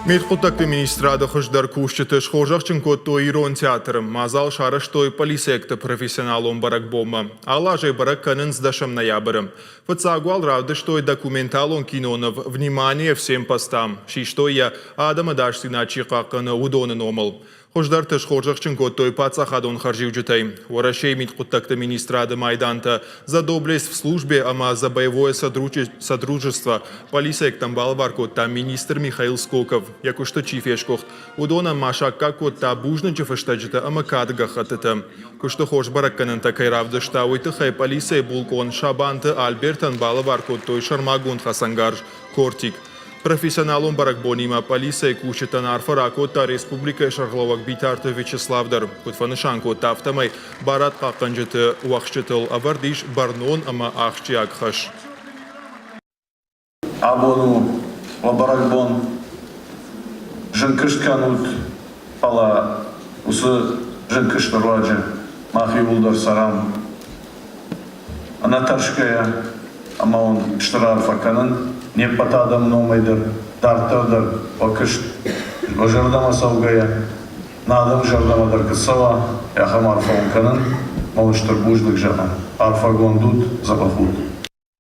Мидхъуыддӕгты министрады хуыздӕр кусджыты схорзӕхджын кодтой Ирон театры. Мадзал сарӕзтой полицейӕгты профессионалон бӕрӕгбонмӕ. Алы азӕй бӕрӕг кӕнынц дӕсӕм ноябры. Фыццаг уал равдыстой документалон киноныв «Внимание всем постам». Систой йӕ, адӕмы ӕдасдзинад чи хъахъхъӕны, уыдоны номыл. Хуыздӕрты схорзӕхджын кодтой паддзахадон хӕрзиуджытӕй. Уӕрӕсейы мидхъуыддӕгты министрады майдантӕ «За доблесть в службе» ӕмӕ «За боевое содружество» полицейӕгтӕн балӕвар кодта министр Михаил Скоков. Йӕ куысты чи фесгуыхт, уыдонӕн ма саккаг кодта бузныджы фыстӕджытӕ ӕмӕ кады гӕххӕттытӕ. Куысты хорз бӕрӕггӕнӕнтӕ кӕй равдыста, уый тыххӕй полицейы булкъон Сабанты Альбертӕн балӕвар кодтой сӕрмагонд хӕцӕнгарз «Кортик». Профессионалон бӕрӕгбонимӕ полицӕйы кусджытӕн арфӕ ракодта республикӕйы сӕргълӕууӕг Битарты Вячеслав дӕр. Куыд фӕнысан кодта, афтӕмӕй барадхъахъхъӕнджыты уӕхсчытыл ӕвӕрд ис бӕрнон ӕмӕ ахсджиаг хӕс. Абон у уӕ бӕрӕгбон. Зын куыст кӕнут, фӕлӕ уыцы зын куысты руаджы мах иууылдӕр цӕрӕм ӕнӕтӕрсгӕйӕ ӕмӕ уын стыр арфӕ кӕнын не ппӕт адӕмы номӕй дӕр, дарддӕр дӕр уӕ куыст уӕ зӕрдӕмӕ цӕугӕйӕ, нӕ адӕмы зӕрдӕмӕ дӕр куыд цӕуа, ахӕм арфӕ уын кӕнын ӕмӕ уын стыр бузныг зӕгъын. Арфӕгонд ут, дзӕбӕх ут!